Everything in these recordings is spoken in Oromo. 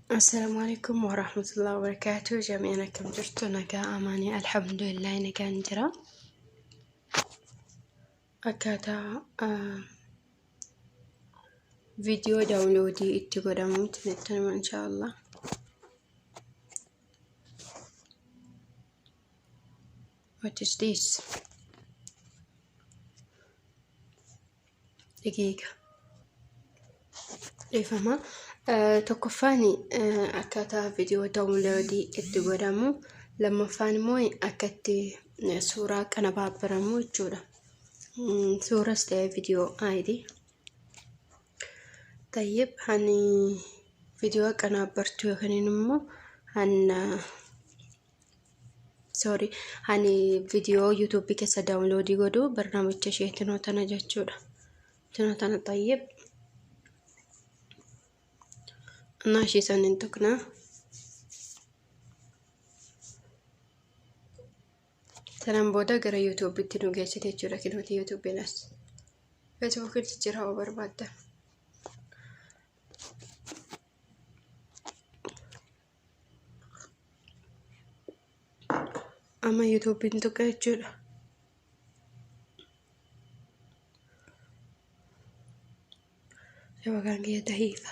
Assalaamu alaikum warahmatullahi wabarakatuh. Jami'an akkam jirtu? Nagaa amaanii, alhamdulillah, nagaan jira. Akkaataa viidiyoo download itti godhamutti natti hima inshaallah. What is this? Daqiiqa. Dhiifama. Tokkoffaan akkaataa viidiyoo download itti godhamu, lammaffaan immoo akka itti suuraa qanabaabbaramu jechuudha. Suuras ta'e viidiyoo ayidii. Tayyib, hani viidiyoo qanaabbartu yookiin immoo hanna, sorry, hani viidiyoo YouTube keessa download godhu barnaamicha ishee tinoo tana jechuudha. Tinoo tana. Tayyib, እና ishee saniin tuqna. Sanaan booda gara YouTubeitti nu geessite jechuudha. Kinooti YouTubeiin as. Facebookitti jira yoo barbaaddan. Amma YouTubeiin tuqa jechuudha. Shabakaan kiyya dahiifa.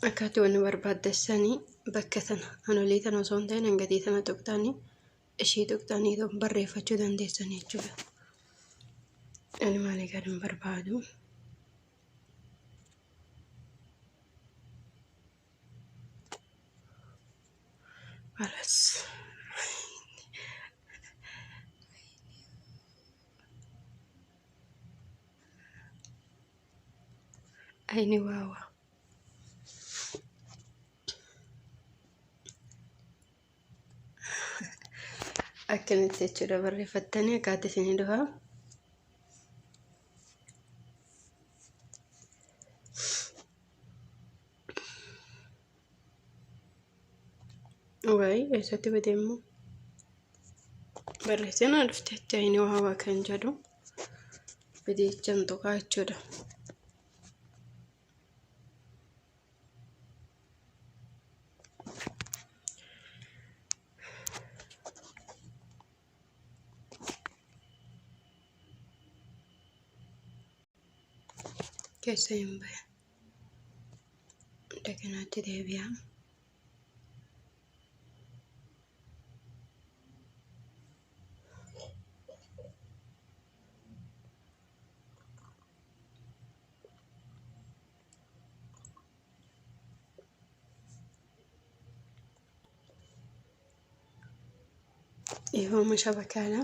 Akkaataa wanni barbaaddessanii bakka tana anolee tana osoo hin ta'in hangatii tana tuqxanii, ishii tuqxanii barreeffachuu dandeessanii jechuudha. Ani maalii kan hin barbaadu. Alas. Ayni waawa. Akkanatti jechuudha, barreeffattanii akkaataa isinii dhufa. Wayi, eessatti bade immoo? Barreessee naa dhufteetti, ayni waawaa kan jedhu bidichan tuqaa jechuudha. Keessa hin bahe. Indaganaatti deebi'a. Dhiifama, shabakaadha.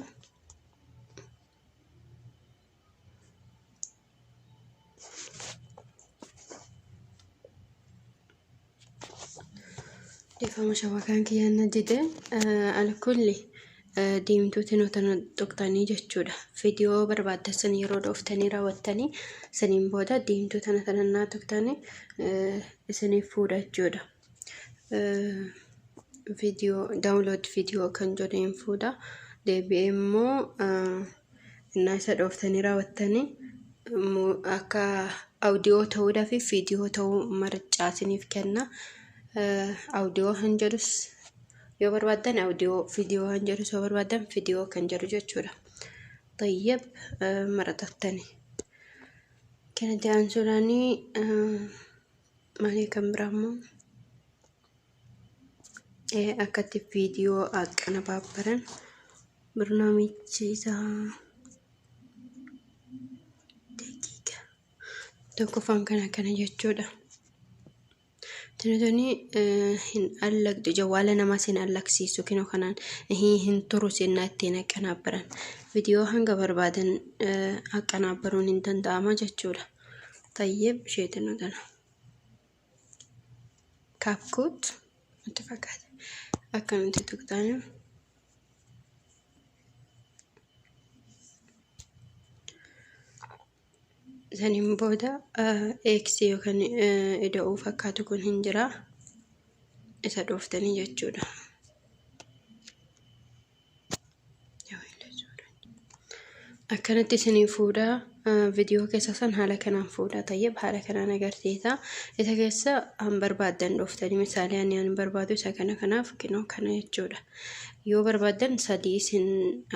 Dhiifama, shabakaan kiyyaanna dide. Alkulli diimtuutiin tana tuqxanii jechuudha. Viidiyoo barbaaddan yeroo dhooftanii raawwattanii, saniin booda diimtuu tana tanannaa tuqxanii isiniif fuudha jechuudha. Viidiyoo download viidiyoo kan jedhu hin fuudha. Deebi'ee immoo innaa isa dhooftanii raawwattanii akka audio ta'uudhaa fi viidiyoo ta'uu marcaa isiniif kenna. Audio kan jedhus yoo barbaaddan audio, viidiyoo kan jedhus yoo barbaaddan viidiyoo kan jedhu jechuudha. Tayyib, maratattanii. Kanatti aansuudhaanii maalii kan biraa immoo akkatti viidiyoo aqanabaabbaran barnaamichi isaa daqiiqa tokkoffaan kana jechuudha. Tinutuni hin allaqxu, jawwaala namaas hin allaqsiisu. Kinoo kanaan hin turu sennaa ittiin aqqanaabbaran. Viidiyoo hanga barbaadan aqqanaabbaruun hin danda'ama jechuudha. Tayyib isheetinuu tana. CapCut natti fakkaata. Akkanatti tuqxanii. Saniin booda eeksii yookaan ida'uu fakkaatu kun hin jira. Isa dhooftanii jechuudha. Akkanatti isinii fuudhaa, viidiyoo keessa san haala kanaan fuudhaa. Tayyib, haala kanaan agarsiisa. Isa keessa han barbaaddan dhooftanii, misaalee ani han barbaadu isa kana, kanaaf kinoo kana jechuudha. Yoo barbaaddan sadii isin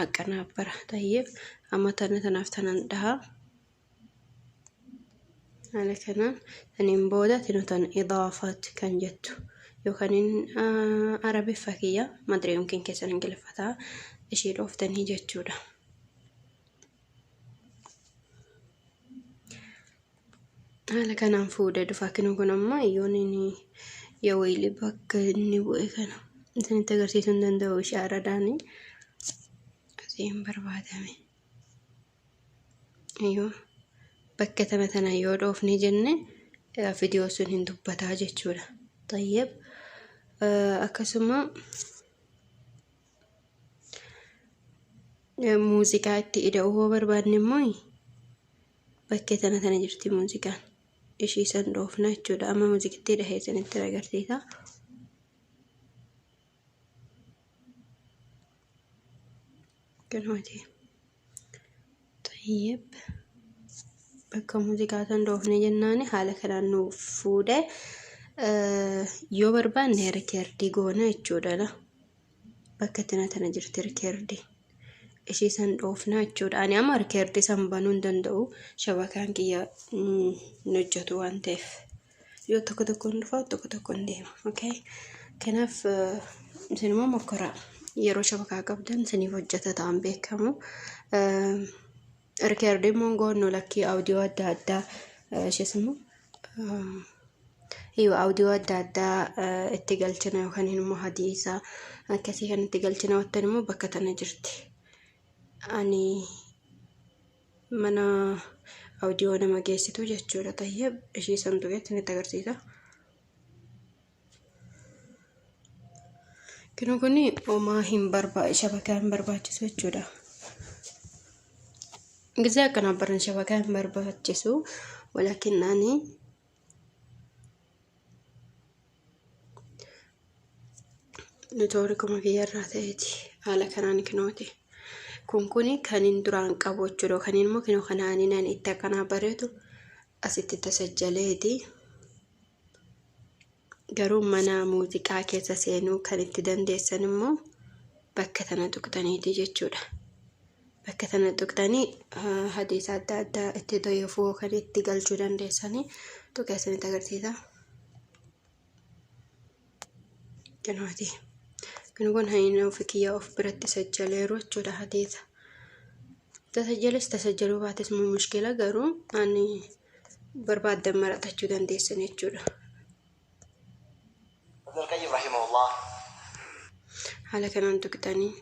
aqqanaabbara. Tayyib, amma tana tanaaf tanan dhahaa. Haala kanaan saniin booda tinutan idaafaat kan jettu yookaan arabiffa kiyya madree yookiin keessan ingiliffataa ishee dhooftanii jechuudha. Haala kanaan fuudhee dhufa. Kinoo kun amma yoon inni yaa wayili bakka inni bu'e kana isinitti agarsiisuu hin danda'u, ishaaradaani asii hin barbaadame. Yoo bakka tana tana yoo dhoofne jenne viidiyoo sun hin dubbataa jechuudha. Tayyib, akkasuma muuziqaa itti ida'uu yoo barbaadne immoo bakkee tana tana jirti muuziqaan. Ishii san dhoofna jechuudha. Amma muuziqitti dhahee isinitti agarsiisa. Kanooti. Tayyib, bakka muuziqaa san dhoofne jennaani haala kanaan nu fuudhe. Yoo barbaanne record goona jechuudha. Bakka tana tana jirti record. Ishii san dhoofna jechuudha. Ani amma record san banuu hin danda'u. Shabakaan kiyya hin hojjetu waan ta'eef. Yoo tokko tokkoon dhufa, tokko tokkoon deema. Okay? Kanaaf isin immoo mokkoraa yeroo shabakaa qabdan isiniif hojjeta ta'an beekamu. Record immoo goonnu lakkii audio adda addaa ishees immoo Iyo audio adda addaa itti galchina yookaan immoo hadiisa akkasii kan itti galchina wattan immoo bakka tana jirti. Ani mana audio nama geessitu jechuudha. Tayyib, ishii san tuqetti isinitti agarsiisa. Kinoo kun homaa hin shabakaa hin barbaachisu jechuudha. Gisee akkanaa baran shabakaa hin barbaachisu. Walaakin ani networkuma kiyyarraa ta'eeti haala kanaan kinooti. Kun kuni kan hin duraan qabu jechuudha. Kan immoo kinoo kanaan ani itti akkanaa bareedu asitti tasajjaleeti. Garuu mana muuziqaa keessa seenuu kan itti dandeessan immoo bakka tana tuqxaniiti jechuudha. Bakka tana tuqxanii hadiisa adda addaa itti toyyofuu kan itti galchuu dandeessanii tuqee isinitti agarsiisa. Kinooti. Kun kun hayina ofi kiyya of biratti sajjaleeru jechuudha hadiisa. Tasajjales tasajjaluu baates immoo mushkila, garuu ani barbaaddan maratachuu dandeessan jechuudha. ابن القيم رحمه الله Haala kanaan tuqxanii.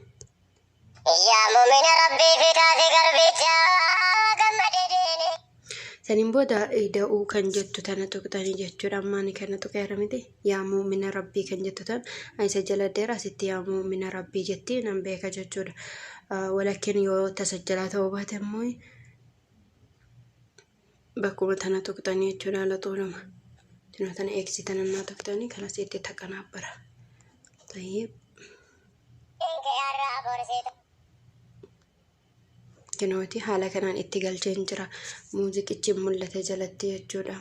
Yaa muumina Rabbii fi taate garbichaa gammadee deene. Saniin booda ida'uu kan jettu tana tuqxanii jechuudha. Ammaan kana tuqeera miti. Yaa muumina Rabbii kan jettu tan ani isa jala deera asitti yaa muumina Rabbii jetti nan beeka jechuudha. Walakkin yoo tasajjalaa ta'uu baate immoo bakkuma tana tuqxanii jechuudha haala xuuluma. Tana tana eegsi tana naa tuqxanii kanas itti taqanaabbara. Tayyib. Har'aa borsee Kinooti haala kanaan itti galcheen jira. Muuziqichi mul'ata jalatti jechuudha.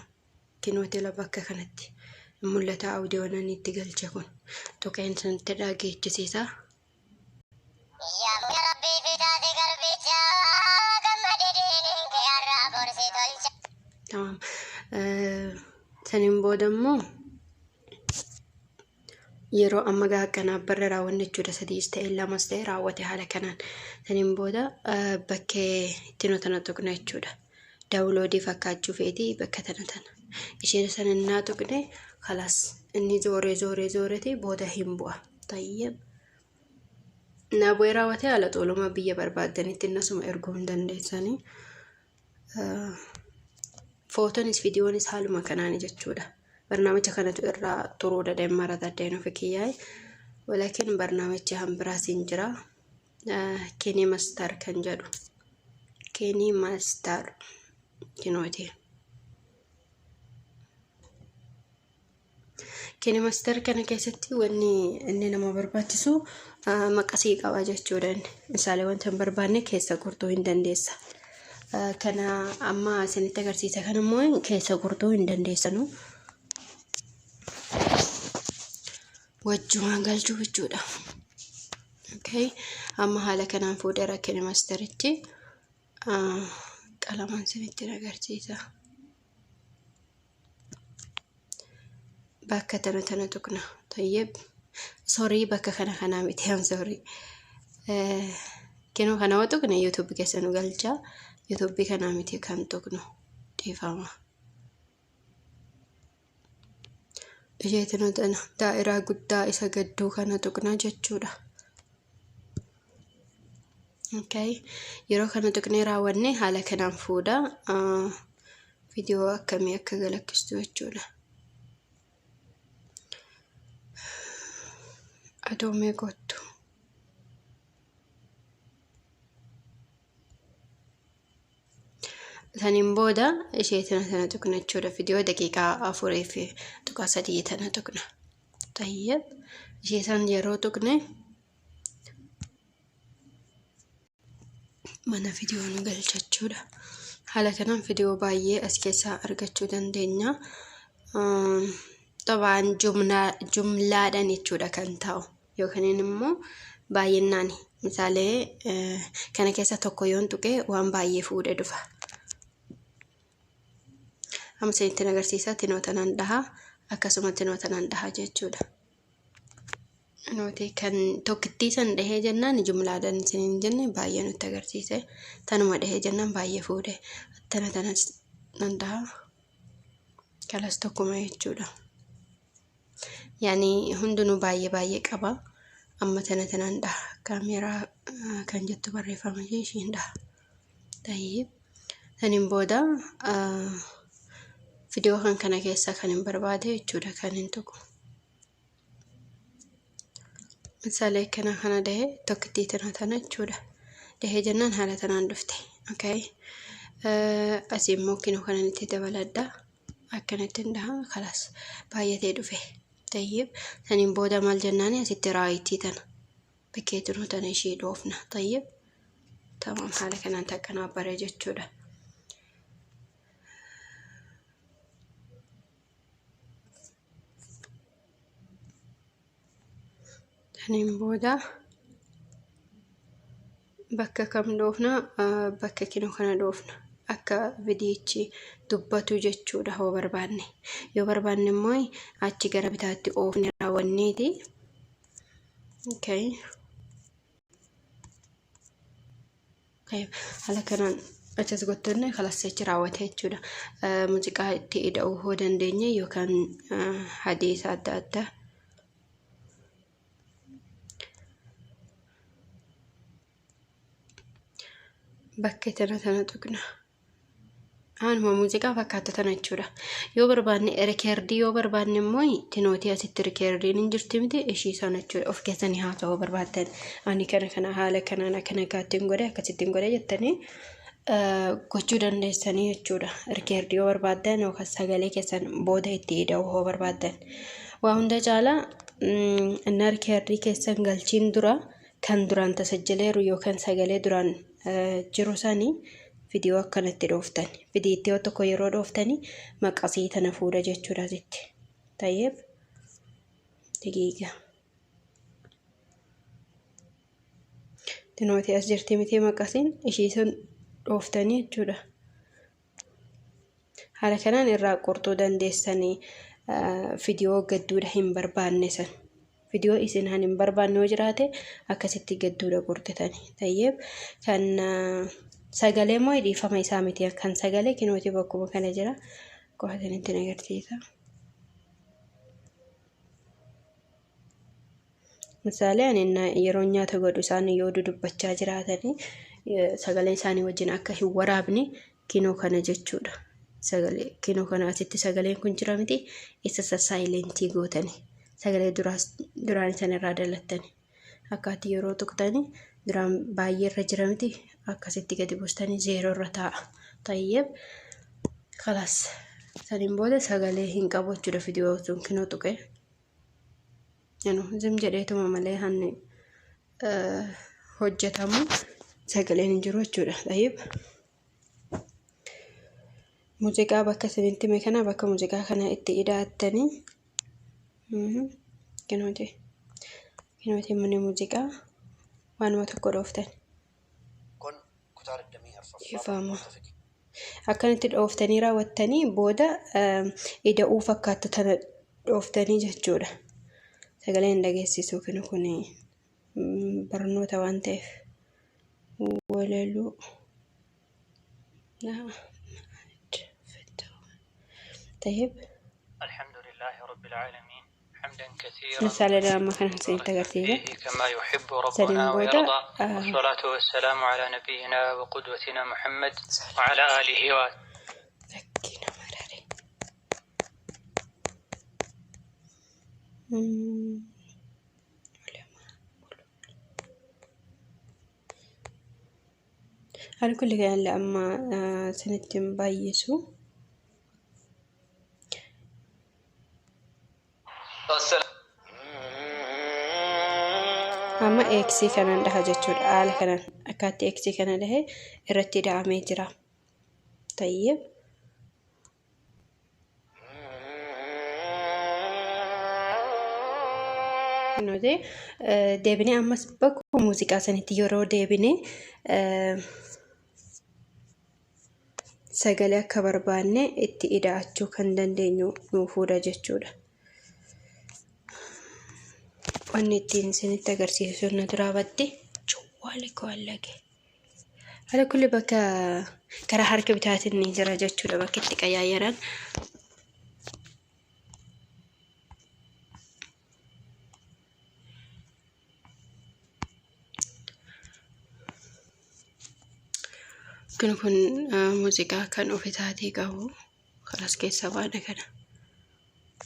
Kinooti la bakka kanatti mul'ata audioon ani itti galche kun. Tuqeen sanitti dhageechisiisa. Yaa muumina Rabbii fi taate garbichaa gammadee deene har'aa borsee tolcha. Tamam. Saniin booda immoo yeroo amma gaa akkanaa raawwanne jechuudha. Sadiis ta'e lamas ta'e raawwate haala kanaan. Saniin booda bakkee itti nu tana tuqna jechuudha. Download fakkaachuu feeti bakka tana tana. Isheen sana innaa tuqne kalaas Inni zooree zooree zooreeti booda hin bu'a. Tayyib. Na bu'ee raawwatee haala xooluma biyya barbaaddanitti innasuma erguu hin dandeessanii. Footoonis viidiyoonis haaluma kanaani jechuudha. Barnaamicha kanatu irraa turuu dadeen marata addeen ofi kiyyaa'e. Walaakin barnaamichi hanbiraas hin jira. KineMaster kan jedhu. KineMaster kinooti. KineMaster kana keessatti wanni inni nama barbaachisu maqasii qaba jechuudha. Misaalee wanta hin barbaanne keessa gurtuu hin dandeessa. Kana amma isinitti agarsiisa. Kan immoo keessa gurtuu hin dandeessanu. Wajjumaan galchuu jechuudha. Okay. Amma haala kanaan fuudheera KineMasterichi. Qalamaan isinitti agarsiisa. Bakka tana tana tuqna. Tayyib. Sorry, bakka kana kanaa miti. I'm sorry. Kinoo kana yoo tuqne YouTube keessa nu galcha. YouTube kanaa miti kan tuqnu. Dhiifama. Ishee tana tana daa'iraa guddaa isa gadduu kana tuqna jechuudha. Okay. Yeroo kana tuqnee raawwanne haala kanaan fuudha. Viidiyoo akkamii akka galakkistu jechuudha. Adoomee kottu. Saniin booda ishee tana tana tuqna jechuudha. Viidiyoo daqiiqaa 4.3 tana tuqna. Tayyib. Ishee san yeroo tuqne mana viidiyoo nu galcha jechuudha. Haala kanaan viidiyoo baay'ee as keessaa argachuu dandeenya. Xabaan jumlaadhaan jechuudha kan ta'u yookaan immoo baay'inaan misaalee kana keessa tokko yoon tuqe waan baay'ee fuudhee dhufa. Amma isinitti agarsiisa, tinoo tanaan dhaha, akkasuma tinoo tanaan dhaha jechuudha. Nuti kan tokkittii san dhahee jennaan jumlaadhaan isiniin jenne baay'ee nutti agarsiise. Tanuma dhahee jennaan baay'ee fuudhe. Tana tanas nan dhaha. Kalas tokkuma jechuudha. Yaani hundinuu baay'ee baay'ee qaba. Amma tana tanaan dhaha. Kaameeraa kan jettu barreeffama ishee ishiin dhaha. Tayyib. Saniin booda viidiyoo kan kana keessaa kan hin barbaade jechuudha kan hin tuqu. Misaalee kana kana dhahee tokkittii tana tana jechuudha. Dhahee jennaan haala tanaan dhufte. Okay. Asii immoo kinoo kanan itti dabaladha. Akkanatti hin dhaha. Kalaas baay'atee dhufe. Tayyib. Saniin booda maal jennaani asitti raayitii tana. Bakkeetinuu tana ishee dhoofna. Tayyib. Tamam, haala kanaan takkanaa bare jechuudha. Saniin booda bakka kam dhoofna? Bakka kinoo kana dhoofna. Akka viidiyichi dubbatu jechuudha hoo barbaanne. Yoo barbaanne immoo achi gara bitaatti oofne raawwanneeti. Okay. Haala kanaan achas gottonne kalas achi raawwate jechuudha. Muuziqaa itti ida'uu hoo dandeenye yookaan hadiisa adda addaa. Bakka tana tana tuqna. Anuma muuziqaa fakkaata tana jechuudha. Yoo barbaanne record, yoo barbaanne immoo tinootii asitti recordiin hin jirti miti, ishii sana jechuudha. Of keessanii haa ta'uu barbaaddan. Ani kana kana haala kanaan akkana gaattiin godhe, akkasittiin godhe jettanii gochuu dandeessanii jechuudha. Record yoo barbaaddan yookaan sagalee keessan booda itti ida'uu hoo barbaaddan. Waa hunda caalaa inni record keessan galchiin dura kan duraan tasajjaleeru yookaan sagalee duraan jiru sanii viidiyoo akkanatti dhooftan. Viidiyoo tokko yeroo dhooftanii maqasii tana fuudha jechuudha asitti. Ta'eef daqiiqa. Tinootii as jirti miti maqasiin, ishii sun dhooftanii jechuudha. Haala kanaan irraa qortuu dandeessanii viidiyoo gadduudha hin barbaanne san. Viidiyoo isin han hin barbaanne yoo jiraate akkasitti gadduudha qortitani. Ta'eef kan sagalee immoo dhiifama isaa miti, kan sagalee kinootii bakkuma kana jira. Qofa isinitti agarsiisa. Misaalee ani yeroo nyaata godhu isaan yoo dudubbachaa jiraatanii sagalee isaanii wajjin akka hin waraabne kinoo kana jechuudha. Sagalee kinoo kana asitti sagaleen kun jira miti, isa saayilentii gootani. Sagalee duraan isaan irraa dalattani. Akkaatti yeroo tuqxani duraan baay'ee irra jira miti, akkasitti gadi buustanii zeeroo irra taa'a. Tayyib kalaas saniin booda sagalee hin qabu jechuudha viidiyoo sun kinoo tuqee. Zim jedheetuma malee hanni hojjetamu sagaleen hin jiru jechuudha. Tayyib. Muuziqaa bakka isinitti hime kana bakka muuziqaa kana itti ida'attanii kinooti. Kinooti manni muuziqaa waanuma tokko dhooftan. Kun kutaa 24ffaa Ifaama. barnoota fiqir. Akkanatti dhooftanii raawwattanii booda ida'uu fakkaattu tana dhooftanii jechuudha. Sagalee hin dhageessisu kun barnoota waan ta'eef. Walaloo. طيب. الحمد لله رب العالمين حمدا كثيرا مثال طيبا لما كان حسين مباركا تغرتيجة فيه كما يحب سليم ربنا بودا ويرضى، والصلاة والسلام على نبينا وقدوتنا محمد وعلى آله وأصحابه. لكن مراري على كل حال لما سنتين بايسو amma eeksii kanan dhaha jechuudha. Haala kanaan akkaatti eeksii kana dhahe irratti ida'amee jira. Tayyib. Nuti deebinee ammas bakka muuziqaa sanitti yeroo deebinee sagalee akka barbaanne itti ida'achuu kan dandeenyu nuu fuudha jechuudha. Wanni ittiin isinitti agarsiisu na duraa badde cuwwaale kawallage. Haala kulli bakka karaa harka bitaatiin ni jira jechuudha bakka itti qayyaayyaran. Kun muuziqaa kan ofisaatii qabu kanas keessa baana kana.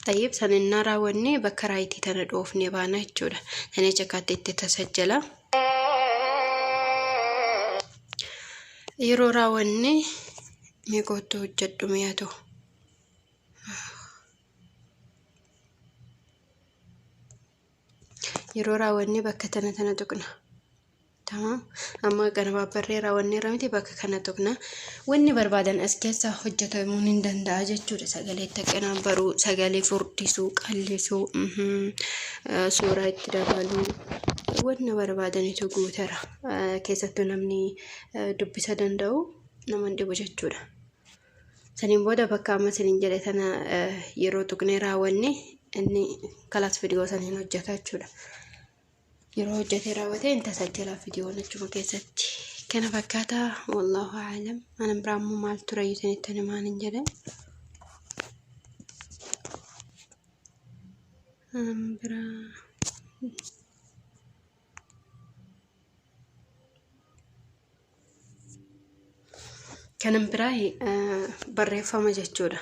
Tayyib saninnaa raawwannee bakka raayitii tana dhoofnee baana jechuudha. Sanicha akkaatti itti tasajjala. Yeroo raawwannee meeqootti hojjedhu mi'a ta'u. Yeroo raawwannee bakka tana tana tuqna. Tamam. Amma kana baabbarree raawwannee miti bakka kana tuqna. Wanni barbaadan as keessa hojjetamuun hin danda'a jechuudha. Sagalee itti baruu, sagalee furdisuu, qallisuu, suuraa itti dabaluu. Wanni barbaadanitu guutera. Keessattuu namni dubbisa danda'u nama hin dhibu jechuudha. Saniin booda bakka amma isiniin jedhe tana yeroo tuqnee raawwanne inni kalaas viidiyoo saniin hojjeta jechuudha. Yeroo hojjetee raawwate hin tasajjala viidiyoon achuma keessatti. Kana fakkaata wallaahu aalam. Ana biraa immoo maal ture isinitti himaan hin jedhe. Ana biraa kanan biraa barreeffama jechuudha.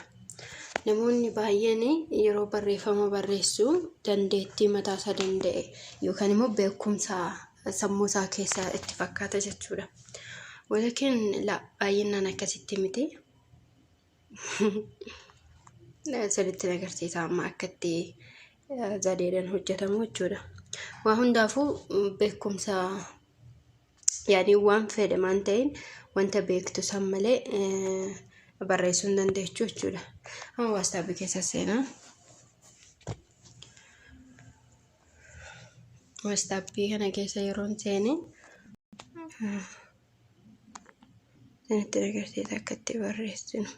Namoonni baay'een yeroo barreeffama barreessu dandeettii mataa isaa danda'e yookaan immoo beekumsa sammuu isaa keessaa itti fakkaata jechuudha. Walakin baay'inaan akkasitti miti. Sirriitti agarsiisa amma akka itti zadeedhaan hojjetamu jechuudha. Waa hundaafuu beekumsa yaani waan fedhe maan ta'in wanta beektu san malee barreessuu hin dandeechu jechuudha. Amma waastaappii keessa seenaa. Waastaappii kana keessa yeroon seene isinitti agarsiisa akka itti barreessinu.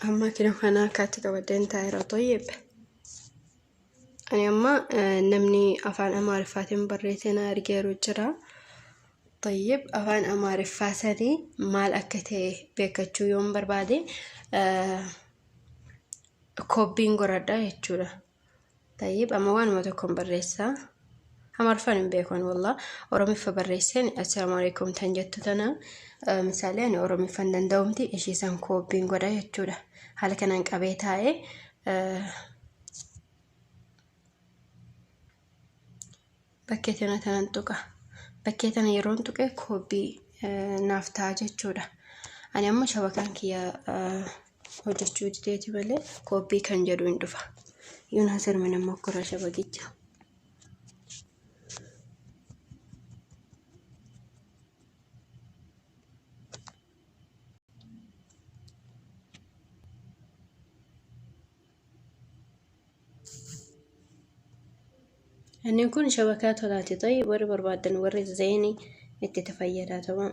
Amma kinoo kana akkaatti qabadeen taa'eera toyyeb. Ani amma namni afaan Amaariffaatiin barreessee na argeeru jira. Tayyib afaan Amaariffaa sanii maal akka ta'e beekachuu yoon barbaade koobbiin godhadha jechuudha. Tayyib amma waanuma tokkoon barreessaa. Amaariffaan hin beekan wallaa Oromiffa barreesseen assalaamu alaikum tan jettu tana misaalee ani Oromiffaan danda'umti ishii san koobbiin godha jechuudha. Haala kanaan qabee taa'ee bakkee tana tanan tuqa. Bakkee tana yeroon tuqe koobbii naaf ta'a jechuudha. Ani amma shabakaan kiyya hojjechuu dideeti malee koobbii kan jedhu hin dhufa. Yoon asirmin immoo kora shabakicha. Inni kun shabakaa tolaati ta'e warri barbaadan warri zeenii itti fayyadamaa.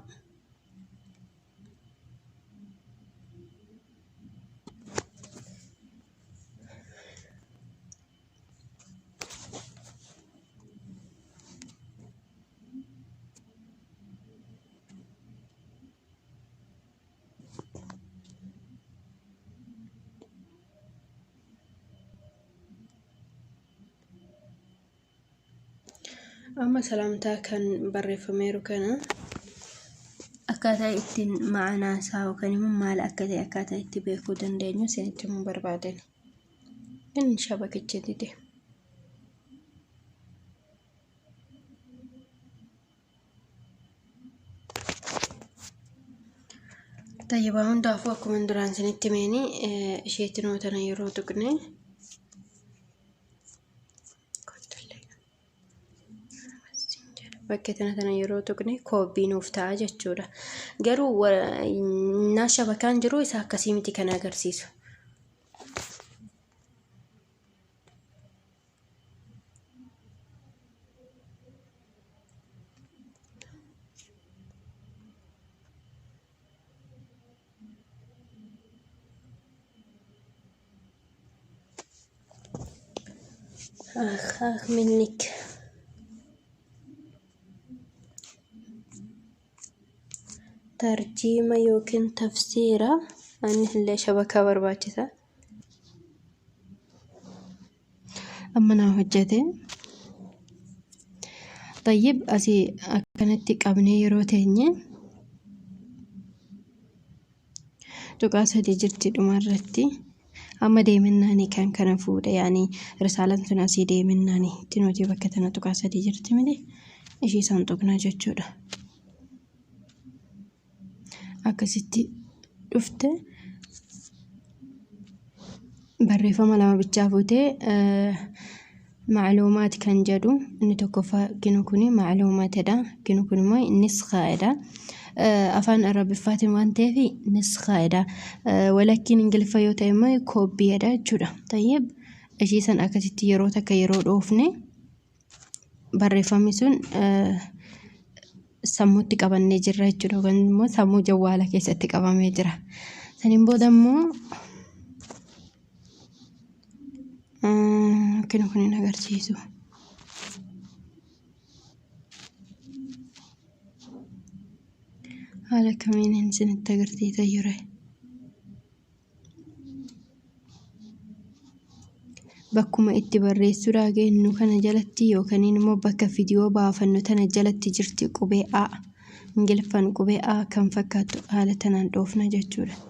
Amma salaamtaa kan barreeffameeru kana akkaataa ittiin ma'anaa isaa yookaan immoo maal akka ta'e akkaataa itti beekuu dandeenyu isinitti himuu barbaadan. Inni shabakicha dide. Tayyibaa hundaafuu akkuma duraan isinitti himeeni isheetti tana yeroo tuqne bakkee tana tana yeroo tuqne koobbii nuuf ta'a jechuudha. Garuu naa shabakaan jiru isa akkasii miti kan agarsiisu. Akh akh minnik. Tarjiima yookiin tafsiira inni illee shabakaa barbaachisa. Amma naa hojjete. Tayyib asii akkanatti qabnee yeroo teenye tuqaa sadii jirti dhumarratti. Amma deeminnaani kan kana fuudhe yaani risaalaan sun asii deeminnaani itti nuti bakka tana tuqaa sadii jirti miti ishii isaan tuqna jechuudha. Akkasitti dhufte barreeffama lama bichaa fuutee macluumaat kan jedhu inni tokkoffaa kinu kuni macluumaatidha. Kinu kun immoo niskaa'edha. Afaan Arabiffaatiin waan ta'eef niskaa'edha. Walakkiin Ingiliffa yoo ta'e immoo koobbiidha jechuudha. Tayyib ishii san akkasitti yeroo takka yeroo dhoofne barreeffamni sun sammuutti qabannee jirra jechuudha. Yookaan immoo sammuu jawwaala keessatti qabamee jira. Saniin booda immoo kinu kun hin agarsiisu. Haala kamiin isinitti agarsiisa jira? Bakkuma itti barreessuudhaa geenyu kana jalatti yookaan immoo bakka viidiyoo baafannu tana jalatti jirti qubee A. Ingiliffaan qubee A kan fakkaattu haala tanaan dhoofna jechuudha.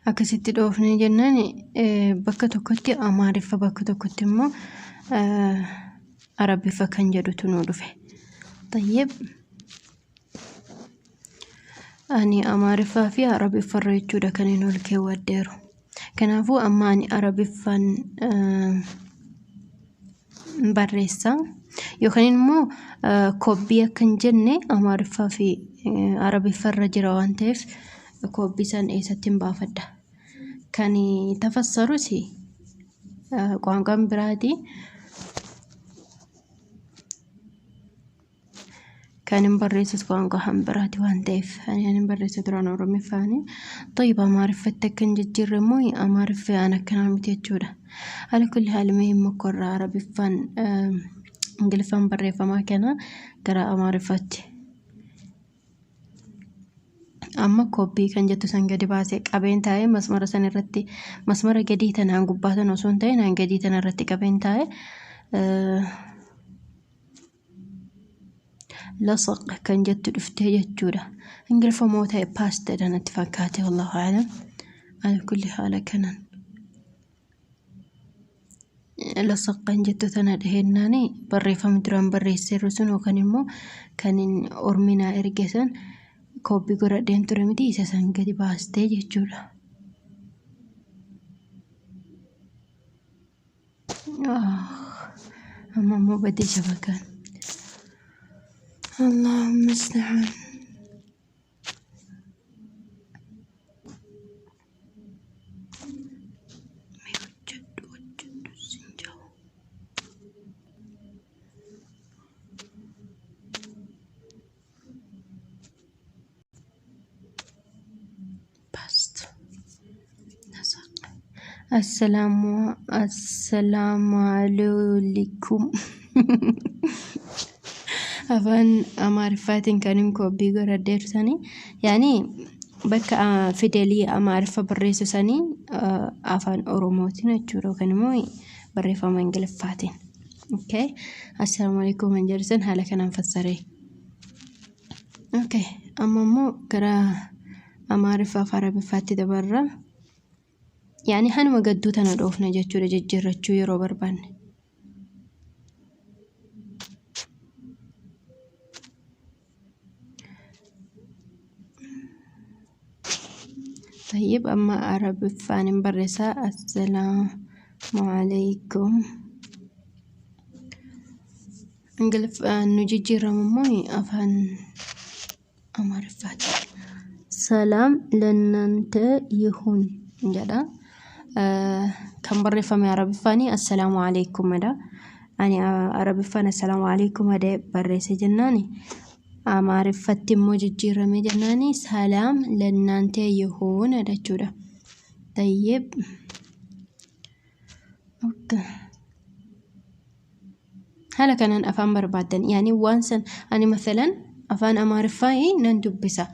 Akkasitti dhoofne jennaan bakka tokkotti Amaariffa bakka tokkotti immoo Arabiffa kan jedhutu nu dhufe. Tayyib ani Amaariffaa fi Arabiffarra jechuudha kan inni ol keewwadheeru. Kanaafuu amma ani Arabiffaan barreessa yookaan immoo koobbii akka hin jenne Amaariffaa fi Arabiffarra jira waan ta'eef koobbii san eessatti hin baafadha. Kan tafassarus qaanqaan biraati. Kan hin barreessus qaanqaa hanbiraati waan ta'eef ani hin barreessa duraan Oromiffaani. Tayyib, Amaariffatti akka hin jijjiirre immoo Amaariffaan akkanaa miti jechuudha. Ala kulli haal, mee mokorraa Arabiffaan Ingiliffaan barreeffamaa kana gara Amaariffaatti. Amma copy kan jettu san gadi baasee qabeen taa'ee, masmara san irratti, masmara gadii tanaan gubbaa tan osoo hin ta'in aan gadii tana irratti qabeen taa'ee, lasaq kan jettu dhuftee jechuudha. Ingiliffamoo ta'e paste dha natti fakkaate, wallahu a'lam. Ala kulli haala kanaan lasaq kan jettu tana dhahennaani barreeffamni duraan barreesseerru sun yookaan immoo kan orminaa erge san copy godhadheen ture miti, isa san gadi baastee jechuudha. Amma immoo badii shabakaan. Allahumma musta'an. Mee hojjedhu, hojjedhu sin jahu. Paste. Nasaq. Assalaamu assalaamu alaikum. Afaan Amaariffaatiin kan hin copy godhadheeru sanii, yaani bakka fidelii Amaariffa barreessu sanii afaan Oromootiin jechuudha, yookaan immoo barreeffama Ingiliffaatiin. Okay. Assalaamu alaikum kan jedhu san haala kanaan fassaree. Okay. Amma immoo gara Amaariffaa fi Arabiffaatti dabarra. Yaani hanuma gadduu tana dhoofna jechuudha jijjiirrachuu yeroo barbaanne. طيب, amma Arabiffaan hin barreessaa, assalaamu alaikum. Ingiliffaan nu jijjiiramu immoo afaan Amaariffaati. ሰላም ለእናንተ ይሁን jedha. Kan barreeffame Arabiffaani assalaamu alaikum dha. Ani Arabiffaan assalaamu alaikum jedhee barreesse jennaani, Amaariffatti immoo jijjiirame jennaani ሰላም ለእናንተ ይሁን jechuudha. طيب. Okay. Haala kanaan afaan barbaaddan, yaani waan san ani masalan afaan Amaariffaa nan dubbisa,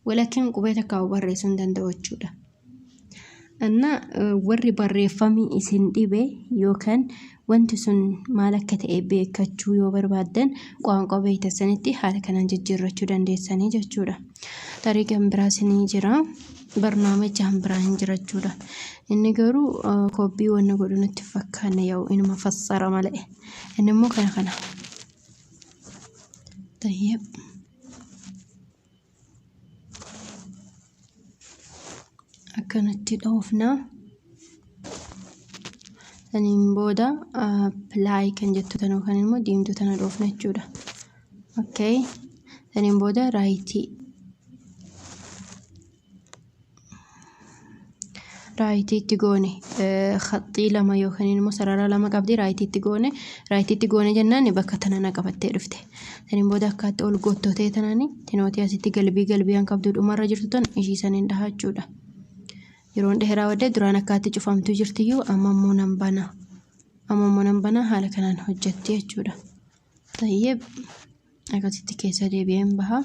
walakin qubee takka barreessuu hin danda'u jechuudha. እና warri barreeffamni isin dhibe yookaan wanti sun maal akka ta'e beekachuu yoo barbaaddan, qaanqaa beektan haala kanaan jijjiirrachuu dandeessanii jechuudha. Tarii kan biraas ni jira. Barnaamija kan biraa hin jira jechuudha. Inni garuu copy wanna godhu natti fakkaanne, yaa'u inuma fassara malee. Inni immoo kana kana. طيب. Akkanatti dhoofna. Saniin booda apply kan jettu tana yookaan immoo diimtuu tana dhoofna jechuudha. Okay. Saniin booda right itti goone, khaxxii lama yookaan immoo sarara lama qabdi, right itti goone. Right itti goone jennaan bakka tana na qabattee dhufte. Saniin booda akkaatti ol gottotee tanani tinootii asitti galbii galbii qabdu dhumarra jirtu tan ishii saniin dhaha jechuudha. Yeroon dheeraa wadde duraan akkaatti cufamtuu jirtiyyuu, amma immoo nan bana. Amma immoo nan bana, haala kanaan hojjetti jechuudha. طيب, akkasitti keessa deebi'een baha.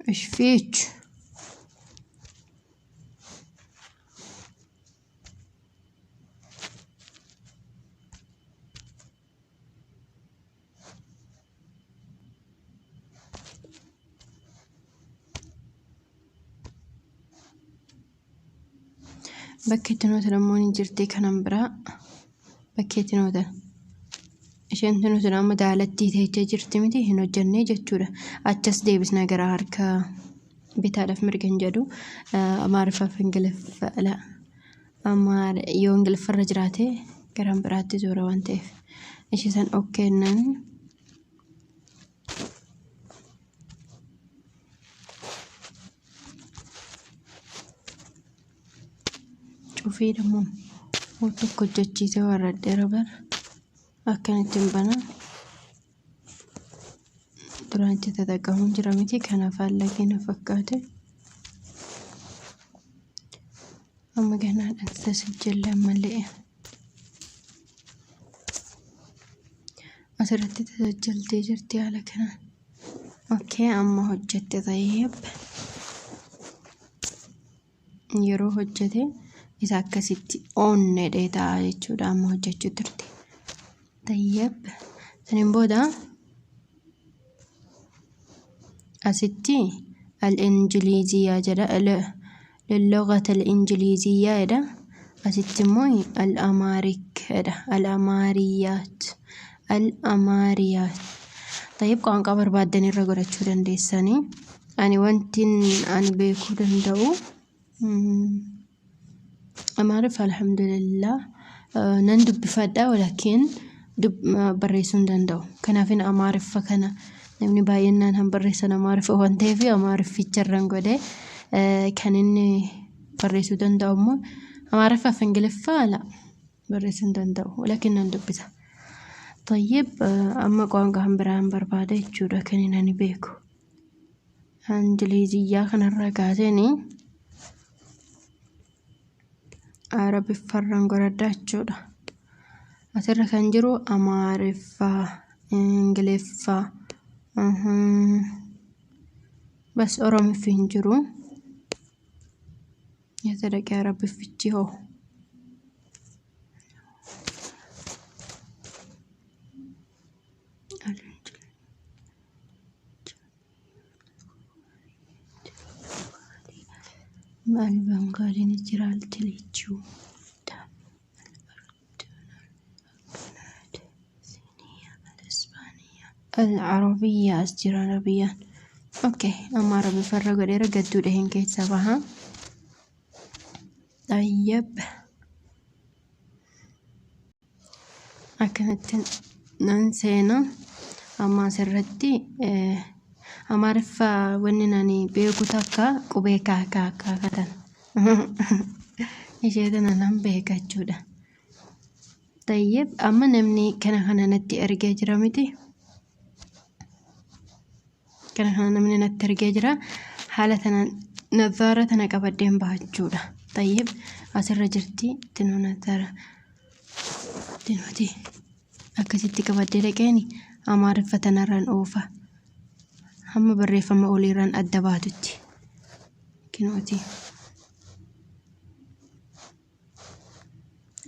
ايش فيك؟ Bakki itti nuti immoo ni jirti kanan biraa, bakki itti nuti isheen nuti amma daalattii teechee jirti miti, hin hojjennee jechuudha. Achas deebisna gara harka bitaadhaaf mirga hin jedhu, Amaariffaaf Ingiliffa Amaar yoo Ingiliffarra jiraate gara biraatti zoora waan ta'eef ishee san okkeennan. Cufii immoo waan tokko hojjechiisee warradheera bara akkanatti hin banaa. Duraan itti tataqamuun jira miti kanaaf faallagee na fakkaate. Amma ganaadhaan tasajjallee malee. Asirratti tasajjaltee jirti haala kanaan. Okay, amma hojjette tayyib. Yeroo hojjete isa akkasitti oonnedhee ta'a jechuudha amma hojjechuu turte. Tayyib. Saniin booda asitti al-injiliiziyaa jedha. للغة الإنجليزية jedha. Asitti immoo al-amaarik jedha. Al-amaariyaat. Al-amaariyaat. Tayyib qaanqaa barbaaddan irra godhachuu dandeessanii. Ani wanti ani beekuu danda'u Amaariffa alhamdulillah nan dubbifadha walakin barreessuu hin danda'u. Kanaafin Amaariffa kana namni baay'inaan han barreessan Amaariffa waan ta'eef Amaarifficha irraan godhe kan inni barreessuu danda'u immoo Amaariffaa fi Ingiliffaa ala barreessuu hin danda'u walakin nan dubbisa. Tayyib amma qaanqaa han biraan barbaada jechuudha kan inni ani beeku. Ingiliziyyaa kanarraa kaaseen Arabiffarraan godhadha jechuudha. Asirra kan jiru Amaariffaa, Ingiliffaa, bas Oromiffi hin jiru. Eessa dhaqee Arabiffichi hoo? Al-Bangaaliin jira, al-Tilichuu. العربية as jira Arabiyyaan. Okay, amma Arabiffarra godheera gadduu dhaheen keessa baha. Tayyib. Akkanatti nan seena. Amma asirratti Amaariffa wanni ani beeku takka qubee kaa kaa kaa katan. Ishee tana nan beeka jechuudha. Tayyib amma namni kana kana natti ergee jira miti. Kana kana namni natti ergee jira. Haala tanaan nazzaara tana qabadheen baha jechuudha. Tayyib asirra jirti tinuu nazzaara tinuuti akkasitti qabadhee dhaqeen Amaariffa tanarraan oofa. Hamma barreeffama oliirraan adda baatutti. Kinuuti.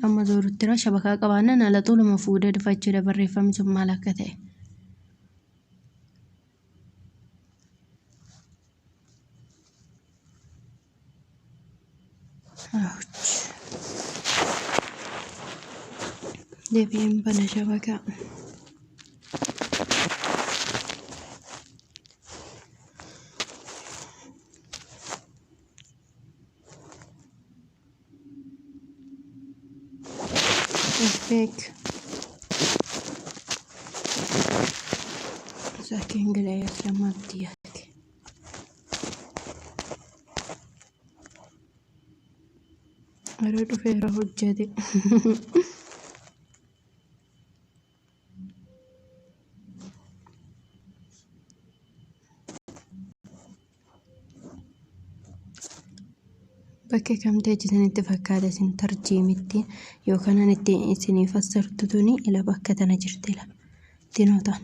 Amma zooruttira shabakaa qabaannaan haala xuluma fuudhee dhufa jechuudha barreeffamni sun maal akka ta'e. Ouch. Deebi'een bana shabakaa. Fake. Saakiin galee lamaatti yaake. Yeroo dhufeera hojjete. Bakka kam teechisanitti fakkaata isin tarjiimitti yookaan ani itti isinii fassartu tuni ila bakka tana jirti ila tinootaan.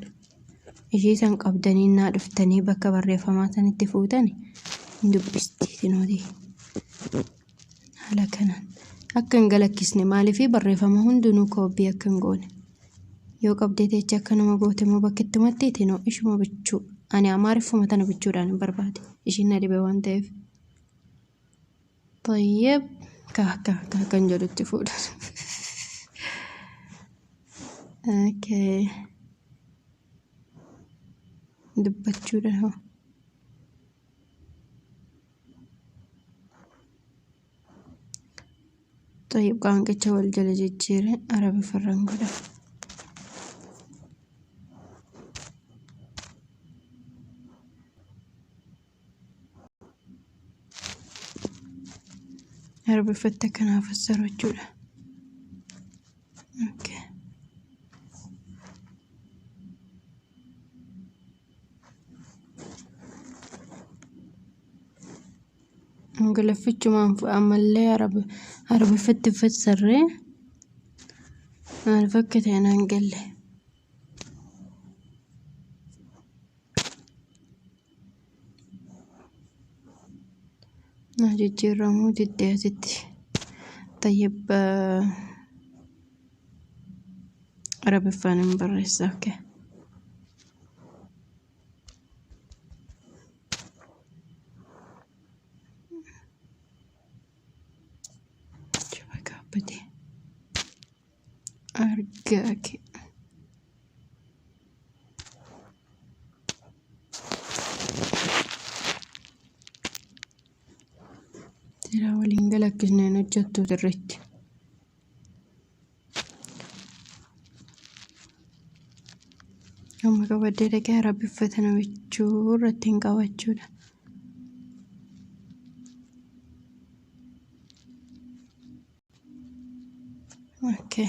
Ishii san qabdanii naa dhuftanii bakka barreeffamaa sanitti fuutan hin dubbisti tinooti. Haala kanaan akka hin galakkisne maaliif barreeffama hundinuu koobbii akka hin goone. Yoo qabdee teecha akka nama goote immoo bakka itti mattee tinoo ishuma bichuu ani Amaariffuma tana bichuudhaan hin barbaade ishiin na dhibe waan ta'eef. Tayyib kaa kaa kaa kan jedhutti fuudhan. Okay. Dubbachuudha hoo. Tayyib qaanqicha wal jala jijjiire Arabiffarraan godha. Arabiffatti akkanaa fassaru jechuudha. Okay. Ingiliffichumaan ammallee Arabiffatti fassarree maal fakka ta'e naan galle. Na jijjiiramuu diddee asitti. Tayyib, Arabiffaan hin barreessa. Okay. Coba kaabbate. Argaa kee. Silaa waliin galakkisneen hojjettu sirriitti. Amma qabaddee dhaqee Arabiffata namichuu irratti hin qabachuudha. Okay.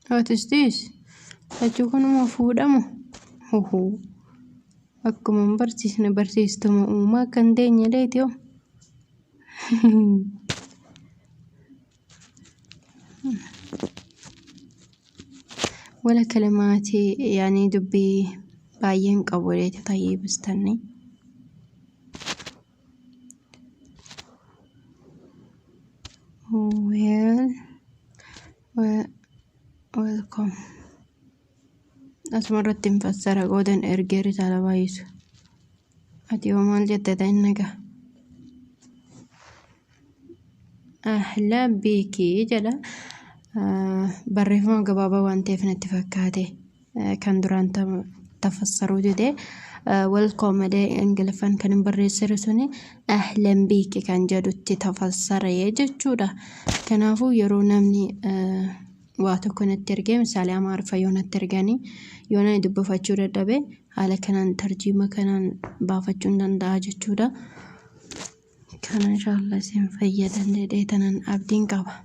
What is this? Lachuu kanuma fuudhamu? Huhuu. Akkuma hin barsiisne barsiistuma uumaa kan teenye leeti hoo. Wala kalimaati yaani dubbii baay'een qabu leeti tayyibistanii. Well, well, welcome. Asuma irratti hin fassara qoodan ergee risaala baay'isu. Ati hoo maal jette ta'in nagaa? Ahlan biikii jedha. Barreeffama gabaabaa waan ta'eef natti fakkaate kan duraan tafassaruu dide. Welcome jedhee Ingiliffaan kan hin barreessire suni ahlan biiki kan jedhutti tafassaree jechuudha. Kanaafuu yeroo namni waa tokko natti ergee, misaalee Amaariffa yoo natti erganii, yoo nani dubbifachuu dadhabe, haala kanaan tarjiima kanaan baafachuu hin danda'a jechuudha. Kana inshaallah isin fayyadan jedhee tanan abdiin qaba.